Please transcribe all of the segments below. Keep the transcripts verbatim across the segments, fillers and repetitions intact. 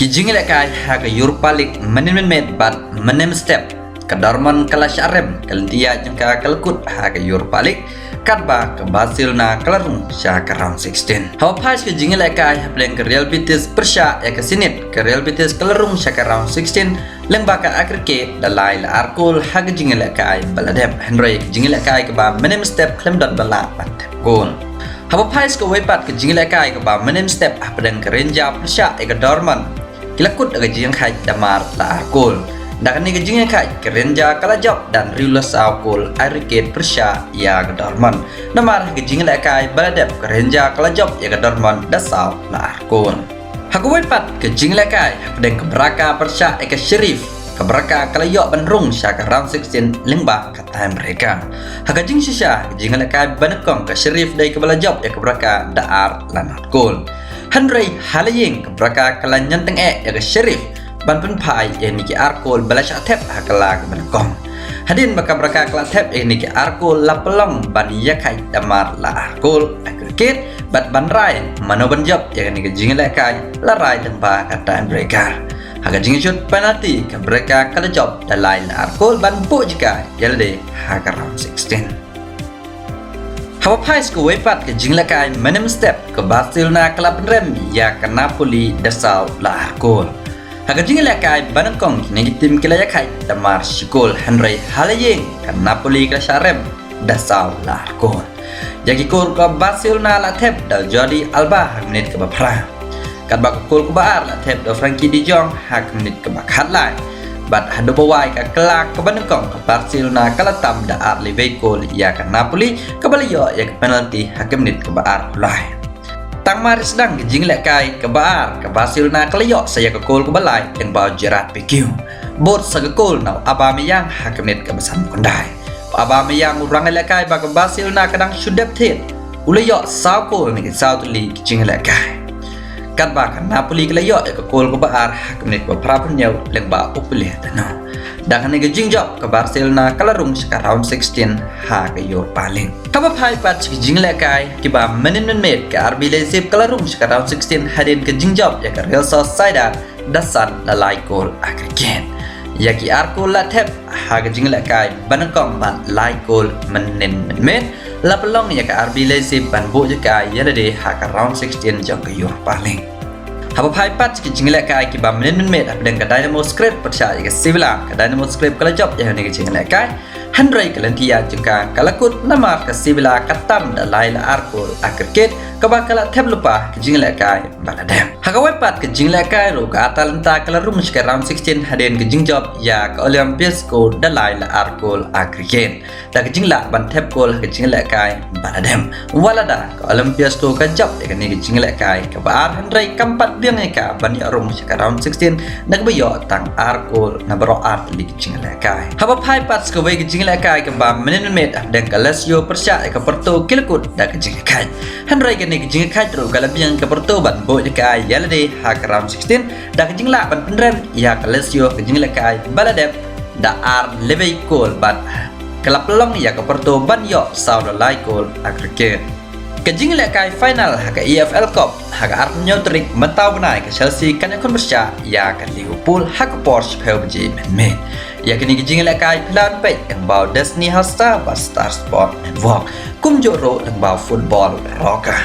Ki jingïalehkai ha ka Europa League mynnin mynmiet bad mynnin mynstep, ka Dortmund ka la shah rem, ka lynti ïaid jong ka ka la kut ha ka Europa League, katba ka Barcelona ka la rung sha ka round sixteen. Haba phai sha ka jingïalehkai hapdeng ka Real Betis pyrshah ïa ka Zenit, ka Real Betis ka la rung sha ka round sixteen lyngba ka aggregate da lai la ar kol ha ka jingïalehkai ba la dep, hynrei ka jingïalehkai kaba mynnin mynstep khlem don ba lah ban thep kol. Haba phai sha kawei pat ka jingïalehkai kaba mynnin mynstep hapdeng ka Rangers pyrshah ïa ka Dortmund, ki la kut da ka jingïakhaid da mar la ar kol. Da kane ka jingïakhaid ka Rangers ka la jop da hynriew la saw kol, aggregate pyrshah ïa ka Dortmund. Namar ha ka jingïalehkai ba la dep ka Rangers ka la jop ïa ka Dortmund da saw la ar kol. Ha kawei pat ka jingïalehkai hapdeng ka Braga pyrshah ïa ka Sheriff, ka Braga ka la ïoh ban rung sha ka round sixteen lyngba ka tiebreaker. Ha ka jingshisha ka jingïalehkai ba nyngkong ka Sheriff dei kaba la jop ïa ka Braga da ar la nod kol. Hynrei ha la ïing ka Braga ka la ñion tyngeh ïa ka Sheriff ban pynphai ïa kine ki ar kol ba la shah thep ha ka la kaba nyngkong. Hadien ba ka Braga ka la thep ïa kine ki ar kol, la pynlong ban ïakhaid da mar la ar kol, aggregate, bad ban rai mano ban jop ïa kane ka jingïalehkai la rai lyngba ka tiebreaker. Ha ka jingïashut penalty ka Braga ka la jop da lai la ar kol ban buh jaka ïa lade ha ka round sixteen. Haba phai sha kawei pat ka jingïalehkai mynnin mynstep, ka Barcelona ka la pynrem ïa ka Napoli da saw la ar kol. Ha ka jingïalehkai ba nyngkong kine ki team ki la ïakhaid da mar shi kol, hynrei ha la ïing ka Napoli ka la shah rem da saw la ar kol. Ïa ki kol ka Barcelona la thep da u Jordi Alba ha ka minit kaba phra, katba ka kol kaba ar la thep da u Frenkie de Jong ha ka minit kaba khatlai. Bad haduh ba wai ka kylla kaba nyngkong ka Barcelona ka la tam da ar liwei kol ïa ka Napoli, kaba la ïoh ïa ka penalty ha ka minit kaba arphew lai. Tang mar sdang ka jingïalehkai kaba ar, ka Barcelona ka la ïoh sa ïa ka kol kaba lai lyngba u Gerard Pique. Bud sa ka kol na u Aubameyang ha ka minit kaba sanphew khyndai. U Aubameyang u rangïalehkai ba ka Barcelona ka dang shu dep thied, u la ïoh saw kol na ki saw tylli ki jingïalehkai. Katba ka Napoli ka la ïoh ïa ka kol kaba ar ha ka minit kaba phraphew hynñiew lyngba u Politano. Da kane ka jingjop ka Barcelona ka la rung sha ka round sixteen ha ka Europa League. Haba phai pat sha ki jingïalehkai kiba mynnin mynmiet, ka R B Leipzig ka la rung sha ka round sixteen hadien ka jingjop ïa ka Real Sociedad da san la lai kol aggregate. Ïa ki ar kol la thep ha ka jingïalehkai ba nyngkong bad lai kol mynnin mynmiet la pynlong ïa ka R B Leipzig ban buh jaka ïa lade ha ka round sixteen jong ka Europa League. Haba phai pat sha ki jingïalehkai kiba mynnin mynmiet hapdeng ka Dinamo Zagreb pyrshah ïa ka Sevilla, ka Dinamo Zagreb ka la jop ïa kane ka jingïalehkai, hynrei ka lynti ïaid jong ka ka la kut namar ka Sevilla ka tam da lai la ar kol aggregate, kaba ka la thep lypa ka jingïalehkai ba la dep. Ha kawei pat ka jingïalehkai ruh ka Atalanta ka la rung sha ka round sixteen hadien ka jingjop ïa ka Olympiacos da lai la ar kol aggregate. Da ka jinglah ban thep kol ha ka jingïalehkai ba la dep. Wat lada ka Olympiacos ka jop ïa kane ka jingïalehkai kaba ar, hynrei kam pat biang ïa ka ban ïoh rung sha ka round sixteen, na kaba ïoh tang ar kol na baroh ar tylli ki jingïalehkai. Haba phai pat sha kawei ka jingïalehkai kaba mynnin mynmiet hapdeng ka Lazio pyrshah ïa ka Porto, ki la kut da ka jingïakhaid. Hynrei kane ka jingïakhaid ruh ka la biang ïa ka Porto ban buh jaka ïa lade ha ka round sixteen, da ka jinglah ban pynrem ïa ka Lazio ha ka jingïalehkai ba la dep da ar liwei kol bad ka la pynlong ïa ka Porto ban ïoh saw la lai kol aggregate. Ka jingïalehkai final ha ka E F L Cup ha ka arphew hynñiew tarik mynta u bnai, ka Chelsea kan ïakhun pyrshah ïa ka Liverpool ha ka por shiphew baje mynmiet. Ïa kine ki jingïalehkai phi lah ban peit lyngba u Disney Hotstar bad Star Sport Network, kumjuh ruh lyngba u Football Rocker.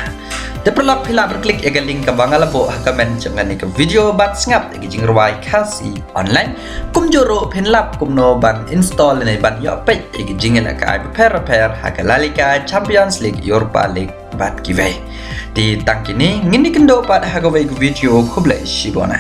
Te paralok, phi lah ban click ïa ka link kaba nga la buh ha comment jong kane ka video ban sngap ïa ki jingrwai Khasi online. Kumjuh ruh phin lap kumno ban install ne ban ïoh peit ïa ki jingïalehkai bapher bapher ha ka La Liga, Champions League, Europa League bad kiwei. Te tang kine, ngin ïakynduh pat ha kawei ka video. Khublei shibun.